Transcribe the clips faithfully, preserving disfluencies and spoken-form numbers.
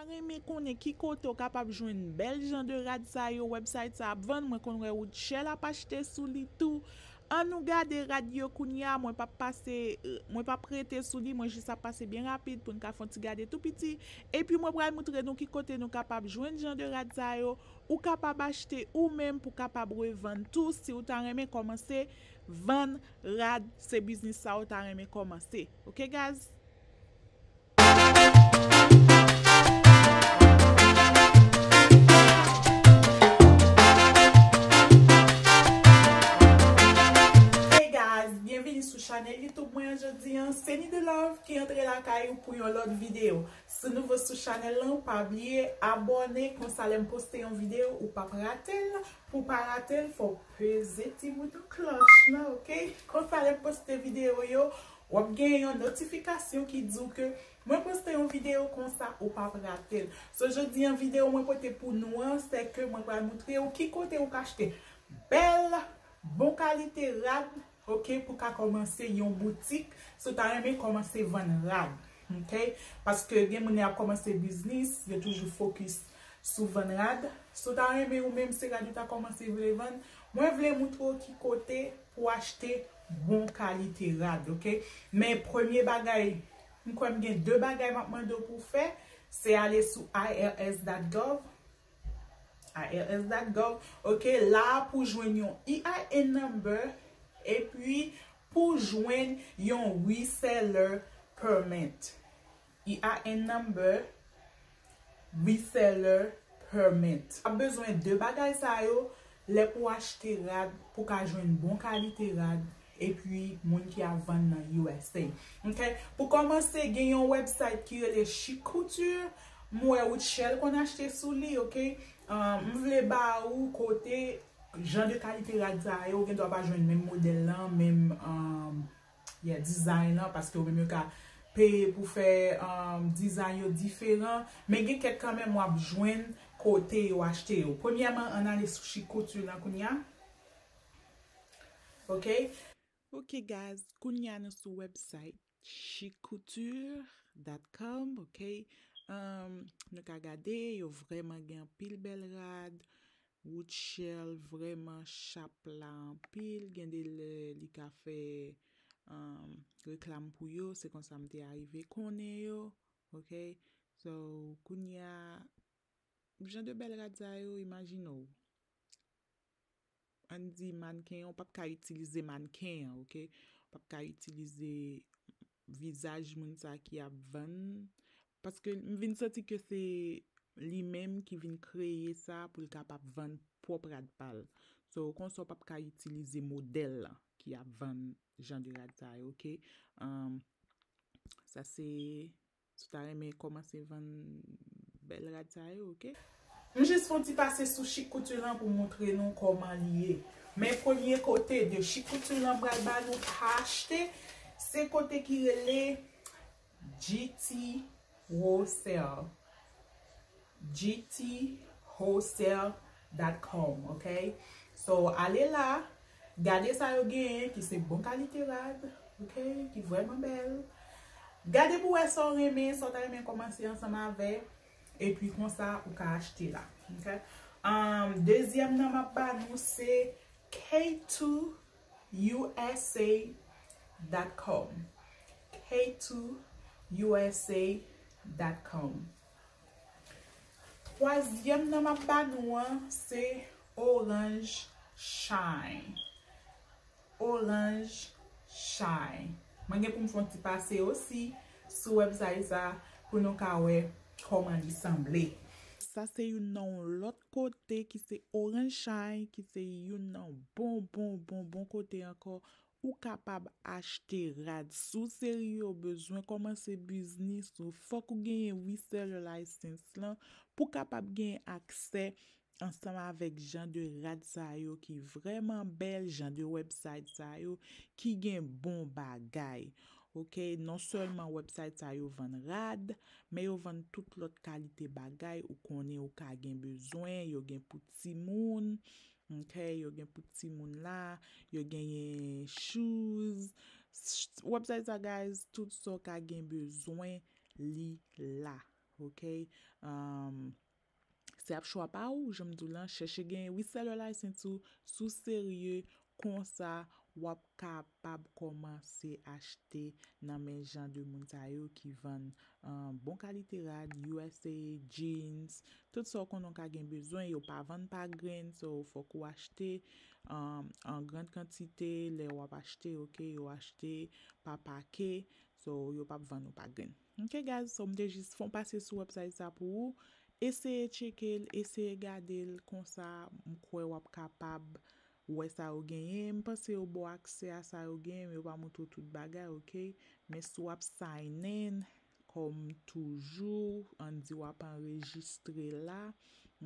Renmen konnen ki kote w kapab jwenn bèl jan de rad sa yo, website sa ap vann, mwen konn wè Woodshell ap achte sou li tou. An nou gade rad yo kounye a, mwen p ap pase, mwen p ap rete sou li, mwen jis ap pase byen rapid pou n ka fè yon ti gade tou piti. Epi mwen pral moutre nou ki kote nou kapab jwenn jan de rad sa yo, ou kapab achte ou menm pou kapab revann tou si w ta renmen kòmanse vann rad, se biznis sa w ta renmen kòmanse. Ok guys? Hey guys, byenvini sou chanèl YouTube mwen an jodi an. Se Nidoulove ki antre lakay ou pou yon lòt videyo. Si w nouvo sou chanèl lan, pa bliye abòne, konsa lè m poste yon videyo, ou p ap rate l. Pou w pa rate l, fò w peze ti bouton klòch lan, ok? Konsa lè m poste videyo yo, w ap gen yon notifikasyon ki di w ke mwen poste yon videyo, konsa ou p ap rate l. So, jodi an videyo mwen pote pou nou an, se ke mwen pral moutre w ki kote ou ka achte bèl, bon kalite rad, ok, pou ka kòmanse yon boutik, si w ta renmen kòmanse vann rad, ok? Paske gen moun y ap kòmanse biznis, yo toujou fokis sou vann rad. Si w ta renmen ou menm se rad ou ta kòmanse vle vann, mwen vle moutre w ki kote pou achte bon kalite rad, ok? Men premye bagay, m kwè m gen de bagay m ap mande w pou w fè, se ale sou I R S dot gov, I R S dot gov, ok, la pou jwenn yon E I N number, epi pou jwenn yon reseller permit. E I N number, reseller permit. W ap bezwen de bagay sa yo lè pou w achte rad, pou ka jwenn bon kalite rad, epi moun ki ap vann nan U S A. Ok? Pou kòmanse, gen yon website ki rele Chic Couture. M wè Woodshell konn achte sou li, ok? Um, m vle ba ou kote jan de kalite rad sa yo, ou gen dwa pa jwenn menm modèl lan, menm, um, yeah, design lan, paske yo menm yo ka peye pou fè, um, design yo diferan, men gen kèk kanmenm w ap jwenn kote yo achte yo. Premyèman, ann ale sou Chic Couture lan kounye a. Ok? Ok, guys, kounye a nou sou website chic couture dot com, ok? Um, nou ka gade, yo vrèman gen anpil bèl rad. Woodshell vrèman chap la anpil. Gen de lè li ka fè, um, reklam pou yo. Se konsa m te arive konnen yo. Ok? So, kounye a, jan de bèl rad sa yo, imajine w. Ann di mannken an, w p ap ka itilize mannken an, ok? W p ap ka itilize vizaj moun sa ki ap vann. Paske m vin santi ke se li menm ki vin kreye sa pou l kapab vann pwòp rad pa l. So, konsa w p ap ka itilize modèl lan ki ap vann jan de rad sa yo, ok? Um, sa se, si w ta renmen kòmanse vann bèl rad sa yo, ok? M jis fè yon ti pase sou Chic Couture lan pou montre nou kòman li ye. Men premye kote de Chic Couture lan pral ba nou ka achte, se kote ki rele G T Wholesale. G T wholesale dot com, ok? So, ale la, gade sa yo genyen ki se bon kalite rad, ok? Ki vrèman bèl. Gade pou wè sa w renmen, sa w ta renmen kòmanse ansanm avè, epi konsa ou ka achte la, ok? Um, dezyèm nan m ap ba nou se K two U S A dot com. K two U S A dot com. Twazyèm nan m ap ba nou an, se Orange Shine. Orange Shine. Mwen gen pou m fè yon ti pase osi sou website sa pou nou ka wè kòman li sanble. Sa se youn nan yon lòt kote ki se Orange Shine, ki se youn nan bon, bon, bon, bon kote ankò. Ou kapab achte rad. Si w serye w bezwen kòmanse biznis ou, fòk ou genyen reseller license lan pou w kapab genyen aksè ansanm avèk jan de rad sa yo ki vrèman bèl, jan de website sa yo ki gen bon bagay. Ok, non sèlman website sa yo vann rad, men yo vann tout lòt kalite bagay ou konnen ou ka gen bezwen, yo gen pou timoun, ok, yo gen pou timoun la, yo genyen shoes. Website sa, guys, tout sa w ka gen bezwen, li la. ok? Um, se ap chwa pa ou, jan m di w lan, chèche gen reseller license ou, si w serye, konsa w ap kapab kòmanse achte nan men jan de moun sa yo ki vann, uh, bon kalite rad, U S A, jeans, tout sa w konnen w ka gen bezwen, yo pa vann pa grenn, so fòk ou achte, um, an gran kantite, lè w ap achte, ok, yo achte pa pake, so yo p ap vann ou pa grenn. Ok, guys, so m te jis fè yon pase sou website sa pou ou. Eseye tcheke l, eseye gade l, konsa m kwè w ap kapab wè sa yo genyen. M panse yo ba w aksè a sa yo genyen, men yo pa montre w tout bagay, ok? Men si w ap sign in, kòm toujou, ann di w ap anrejistre la,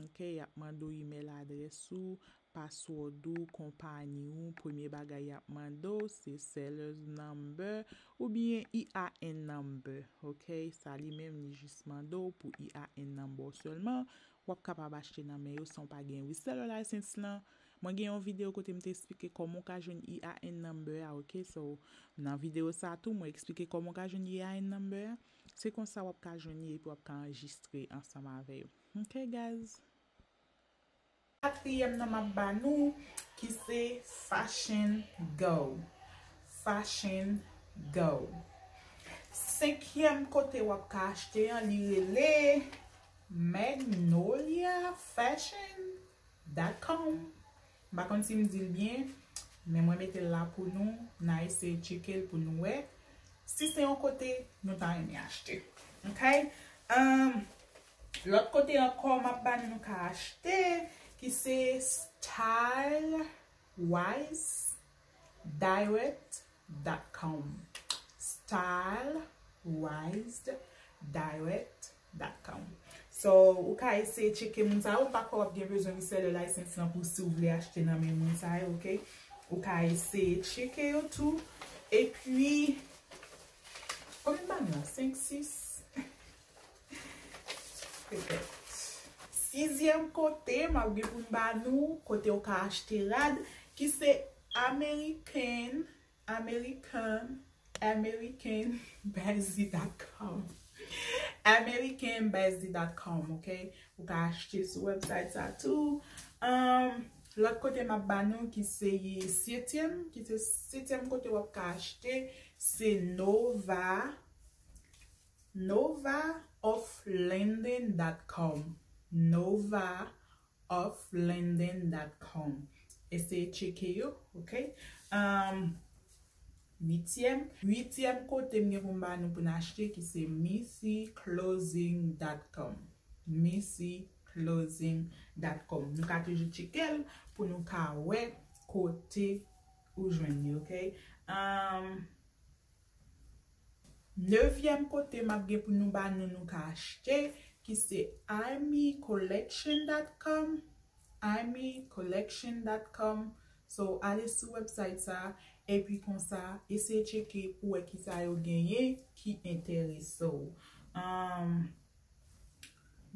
ok? Y ap mande w email adrès ou, password ou, konpayi ou, premye bagay y ap mande w, se seller's number oubyen E I N number, ok? Sa li menm, li jis mande w pou E I N number w sèlman, w ap kapab achte nan men yo san w pa gen reseller license lan. Mwen gen yon videyo kote m te eksplike kòman w ka jwenn E I N number a, ok? So, nan videyo sa tou, mwen eksplike kòman w ka jwenn E I N number a. Se konsa w ap ka jwenn li epi w ap ka anrejistre ansanm avè yo. Ok, guys? Katriyèm nan m ap ba nou, ki se Fashion Go. Fashion Go. Senkyèm kote w ap ka achte an, li rele Magnolia Fashion dot com. M pa konn si m di l byen, men mwen mete l la pou nou, n a eseye tcheke l pou nou wè si se yon kote nou ta renmen achte. Ok? Um, lòt kote ankò m ap ba nou, nou ka achte, ki se style wise direct dot com. Style wise direct dot com. So, ou ka eseye tcheke moun sa yo, m pa kwè w ap gen bezwen reseller license lan pou si w vle achte nan men moun sa yo, ok? Ou ka eseye tcheke yo tou. Epi, konbyen m ba nou la? Senk, sis? Petèt. Sizyèm kote, m ap gen pou m ba nou, kote w ka achte rad, ki se American, American, American Basi dot com. American Basi dot com, ok? Ou ka achte sou website sa tou. Um, lòt kote m ap ba nou, ki se setyèm, ki se setyèm kote w ap ka achte, se Nova, Nova of London dot com. Nova of London dot com. Eseye tcheke yo, ok? Um, uityèm, uityèm kote m gen pou m ba nou pou n achte, ki se Missy Clothing dot com. Missy Clothing dot com. Nou ka toujou tcheke l pou nou ka wè kote ou jwenn li, ok? Um, Nevyèm kote m ap gen pou nou ba nou, nou ka achte, ki se army collection dot com, army collection dot com. So, ale sou website sa, epi konsa, eseye tcheke pou wè kisa yo genyen ki enterese w. Um,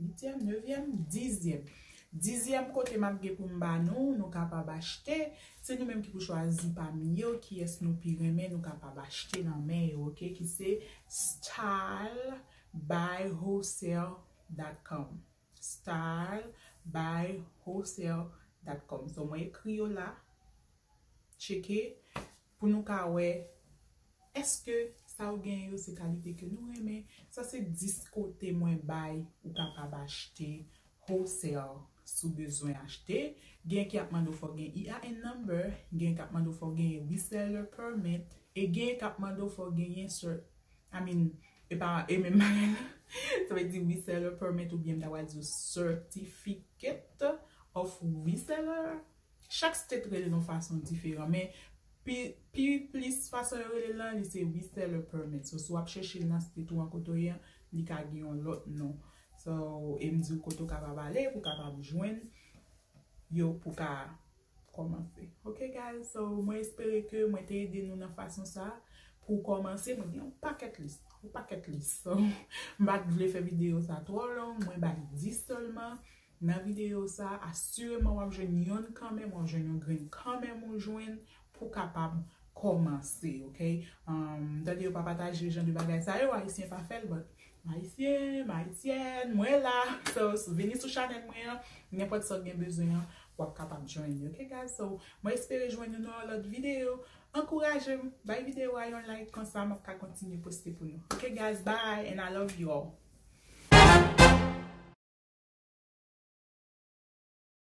Uityèm, nevyèm, dizyèm. Dizyèm kote m ap gen pou m ba nou, nou kapab achte. Se nou menm ki pou chwazi pami yo, kiyès nou pi renmen, nou kapab achte nan men yo, ok? Ki se style by wholesale dot com. Style by wholesale dot com. So, mwen ekri yo la. Tcheke pou nou ka wè èske sa yo genyen yo se kalite ke nou renmen. Sa se dis kote mwen bay ou kapab achte wholesale si w bezwen achte. Gen ki ap mande w fò w gen E I N number, gen k ap mande w fò w gen reseller permit, e gen k ap mande w fò w genyen cert-, I mean, e pa e menm bagay la. Sa vle di reseller permit oubyen m ta pral di w certificate of reseller. Chak state rele l yon fason diferan, men pi, pi plis fason yo rele l lan, li se reseller permit. So, si w ap chèche l nan state ou an kote w ye an, li ka gen yon lòt non. So, e m di w kote w kapab ale pou w kapab jwenn yo pou w ka kòmanse. Ok, guys? So, mwen espere ke mwen te ede nou nan fason sa a. Pou w kòmanse, mwen gen yon pakèt lis. Yon pakèt lis. So, m pa t vle fè videyo sa twò long, mwen bay dis sèlman. Nan videyo sa, asireman w ap jwenn yonn kanmenm, w ap jwenn yon grenn kanmenm ou jwenn pou w kapab kòmanse, ok? Um, tande yo pa pataje jan de bagay sa yo, Ayisyen pa fè l, but Ayisyen, m ayisyèn, mwen la. So, vini sou chanèl mwen an, nenpòt sa w gen bezwen an, w ap kapab jwenn li, ok guys? So, mwen espere jwenn nou nan yon lòt videyo. Ankouraje m, bay videyo a yon like, konsa m ap ka kontinye poste pou nou. Ok guys, bye and I love you all.